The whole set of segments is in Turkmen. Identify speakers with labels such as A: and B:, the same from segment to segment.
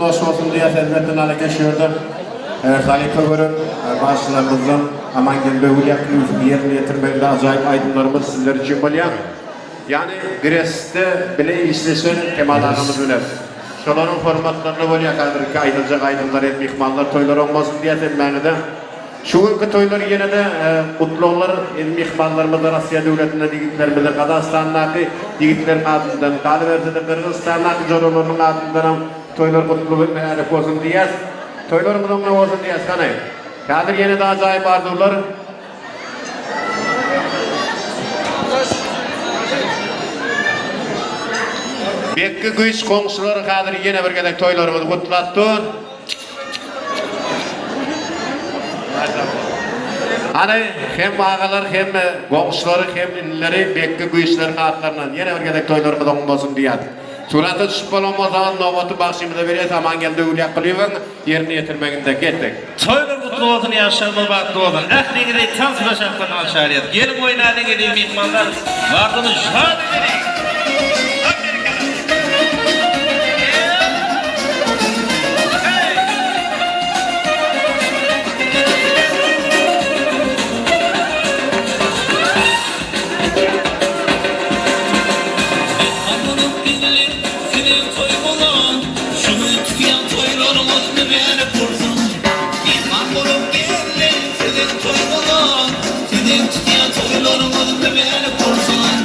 A: Noş bolsun diýýäs elbetde Naleke şu ýerde halypa gören bagşylarymyzdan Amangeldi Öwülýakyýewiň ýerine ýetirmeginde ajaýyp aýdymlarymyz sizler üçin bolýar. Ýagny Gresde bile işleşen Kemal agamyz bilen. Şolaryň hormatlaryna bolýar häzirki aýdyljak aýdymlar hem myhmanlar toýlar oň bolsun diýýäs hemmäňize. Şu günki toýlar ýene-de gutlaglar el myhmanlarymyza Rossiýa döwletinden ýigitlerimize Gazagystandaky ýigitleriň adyndan galyberse-de Gyrgyzystandaky joralarynyň adyndanam toýlar gutly we mübärek bolsun diýýäs. Toýlarymyz oňuna bolsun diýýäs hany. Häzir ýene-de ajaýyp arzuwlar. Bekki güýç goňşulary häzir ýene bir gezek toýlarymyzy gutlap dur. Hany hem agalar hem goňşulary hem inileri Bekki güýçleriň atlaryndan ýene bir gezek toýlarymyz oňun bolsun diýýäs. Surata düşüp bolan bolsaňyz nobaty bagşymyza berýäs Amangeldi Öwlýakulyýewiň ýerine ýetirmeginde ketdik.
B: Toýlar gutly bolsun ýaşlarymyz bagtly bolsun ähliňizi tans başakdan alşarýas geliň oýnalyň eziz myhmanlar bagtyny şat edeliň.
C: Myhman bolup geldik siziň toýuňyza Şu gün tutýan toýlaryňyz mübärek bolsun. Myhman bolup geldik siziň toýuňyza Siziň tutýan toýlaryňyz mübärek bolsun.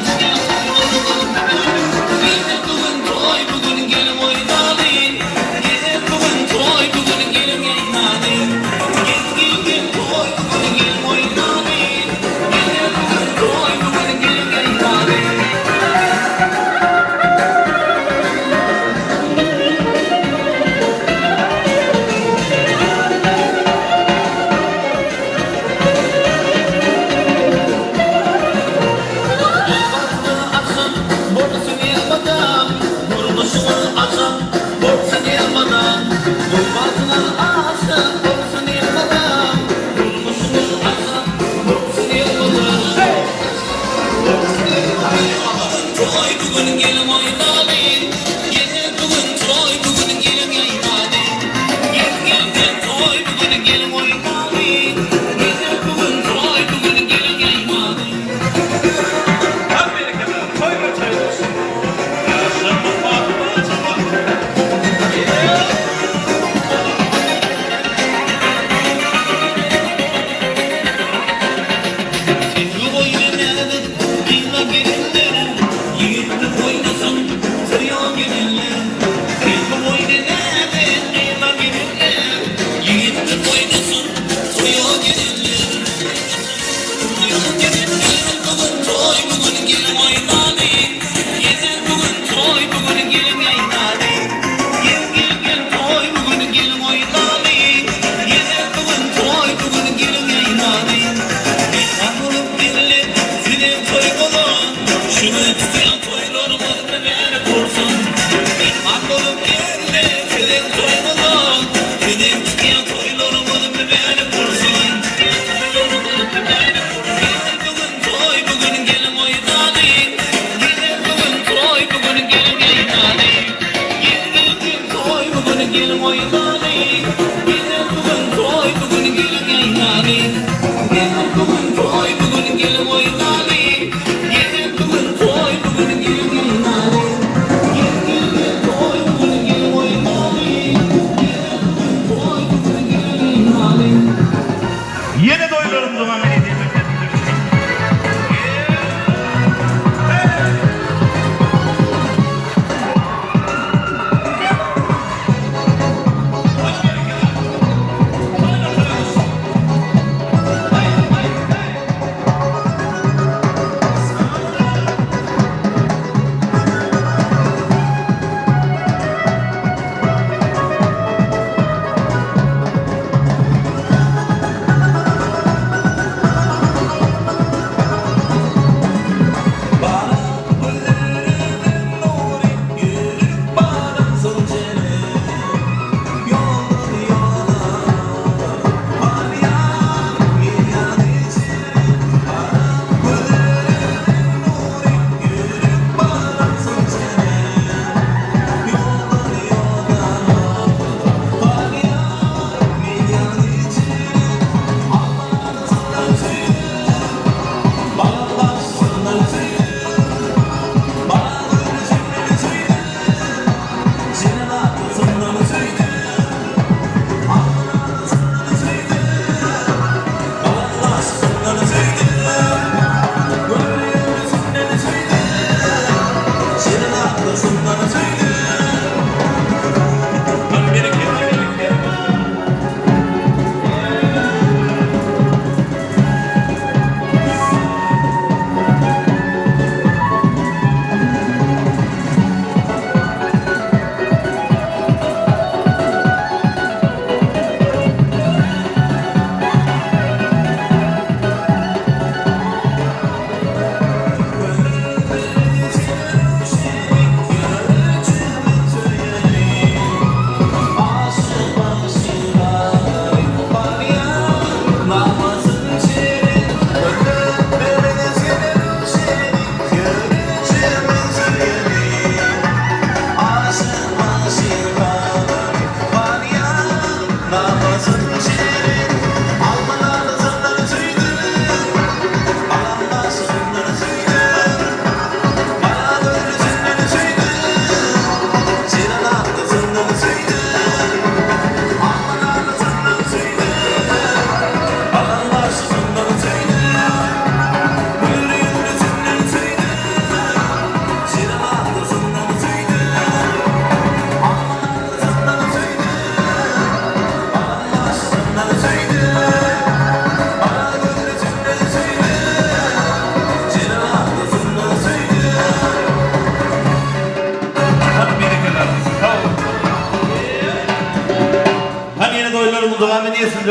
C: Gel bu gün toý bu gün geliň oýnalyň Gel bu gün toý bu gün geliň ýaýnalyň Gel gel gel toý bu gün geliň oýnalyň Gel bu gün toý bu gün geliň ýaýnalyň. Bagtyňyz açyk bolsun elmydam, Durmuşyňyz açyk bolsun elmydam. Bagtyňyz açyk bolsun elmydam, Durmuşyňyz açyk bolsun elmydam. Toý bu gün geliň oýnalyň, Gel bu gün toý bu gün geliň ýaýnalyň. Gel gel gel toý bu gün geliň oýnalyň, Gel bu gün toý bu gün geliň ýaýnalyň. Selbi goýdy näzik gyza gelinler, Ýigitlik oýnasyn toýa gelenler. Selbi goýdy näzik gyza gelinler, Ýigitlik oýnasyn toýa gelenler. Gel bu gün toý bu gün geliň oýnalyň, Gel bu gün toý bu gün geliň ýaýnalyň. Gel gel gel toý bu gün geliň oýnalyň, Gel bu gün toý bu gün geliň ýaýnalyň. Myhman bolup geldik siziň toýuňyza, Şu gün tutýan toýlaryňyz mübärek bolsun. Myhman bolup geldik siziň toýuňyza, Siziň tutýan toýlaryňyz mübärek bolsun. Gel bu gün toý bu gün geliň oýnalyň, Gel bu gün toý bu gün geliň ýaýnalyň. Gel gel gel toý bu gün geliň oýnalyň, Gel bu gün toý bu gün geliň ýaýnalyň. Gel bu gün toý bu gün geliň oýnalyň, Gel bu gün toý bu gün geliň ýaýnalyň. Gel gel gel toý bu gün geliň oýnalyň, Gel bu gün toý bu gün geliň ýaýnalyň.
B: Ýene toýlaryň dowam edýär. Ýene toýlarymyz dowam edýär.